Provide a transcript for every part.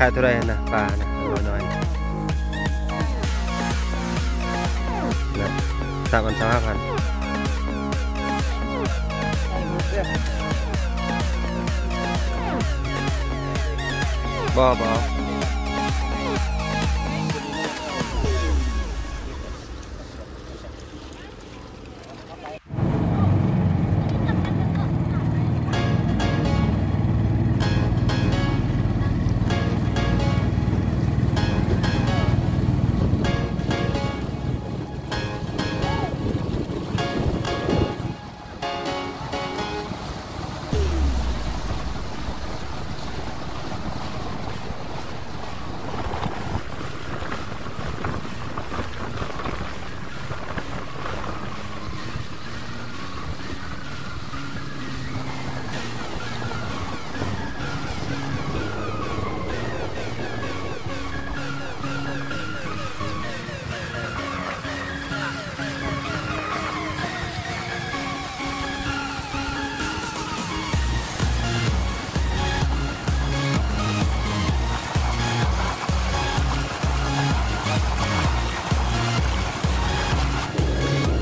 ຂາຍເທົ່າໃດຫັ້ນນະ ປານະ ນ້ອຍໆ ນະ ສາມອັນຊາວຫ້າພັນ. ບໍ່ ບໍ່.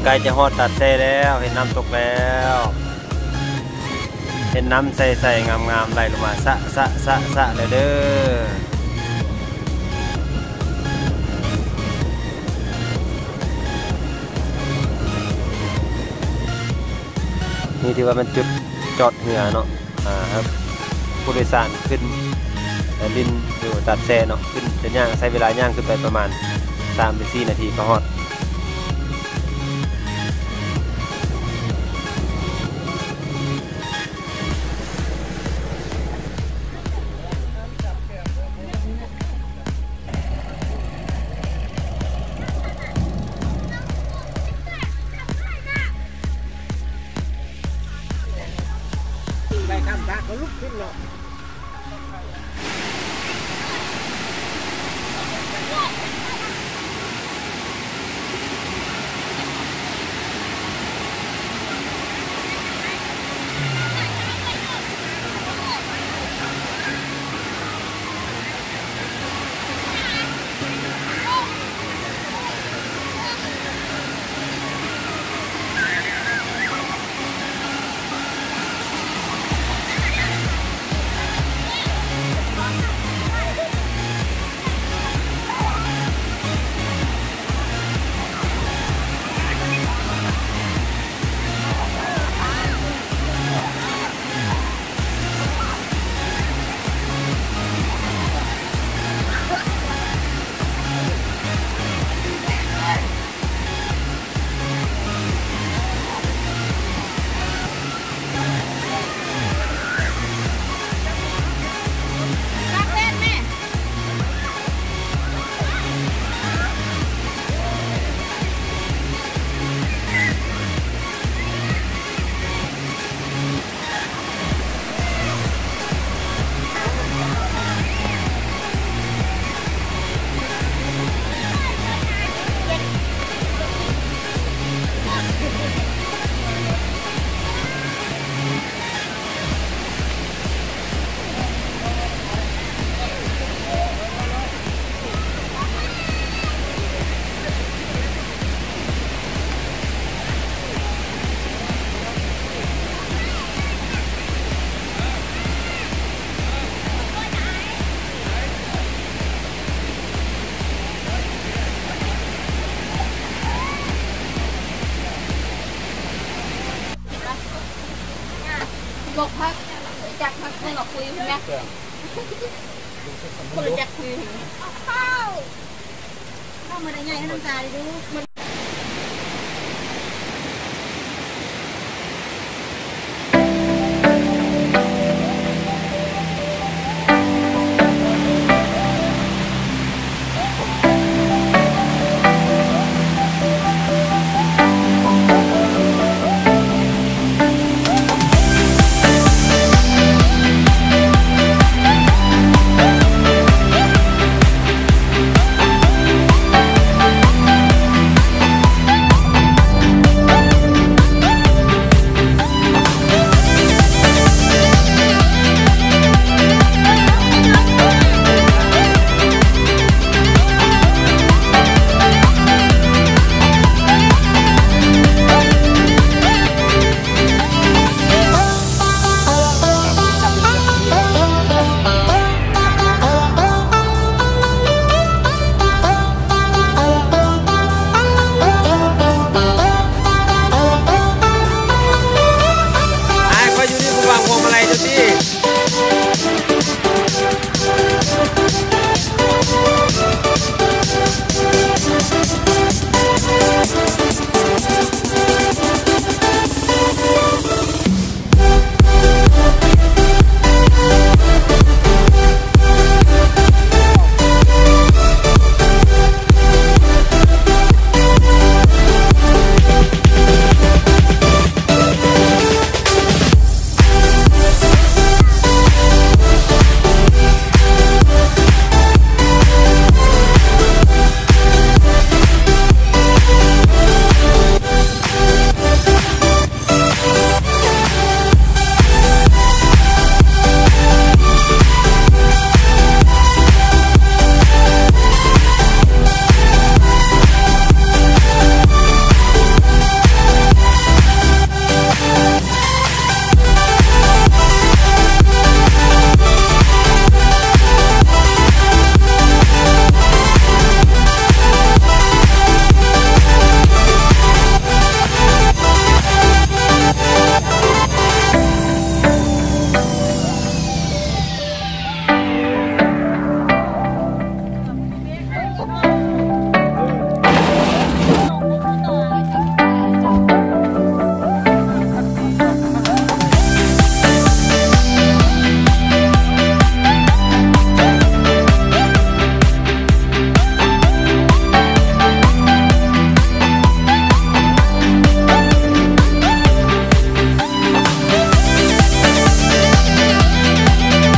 ໃກ້ຈະຮອດຕາດແຊແລ້ວ, ເຫັນນ້ຳຕົກແລ້ວ, ເຫັນນ້ຳໃສໆ ງາມໆ ໄຫຼລົງມາ ສະ ສະ ສະ ສະ ແລ້ວເດີ. ນີ້ຖືວ່າແມ່ນຈຸດຈອດເຮືອເນາະ ອ່າ ຜູ້ໂດຍສານຂຶ້ນຫຼິ້ນຢູ່ຕາດແຊເນາະ, ຂຶ້ນຈະຍ່າງ ໃຊ້ເວລາຍ່າງຂຶ້ນໄປປະມານສາມຫຼືສີ່ນາທີກໍຮອດ. ໄດ້ທຳທ່າກໍລຸກຂຶ້ນເນາະ. ບໍ່ພັກ ຈັກພັກ ຄົນລະຄຸຍພຸ້ນນະ ຄົນລະຈັກຄຸຍພຸ້ນ. ເຂົ້າມາໄດ້ໃຫຍ່ໃຫ້ນ້ຳຕາດີດູ.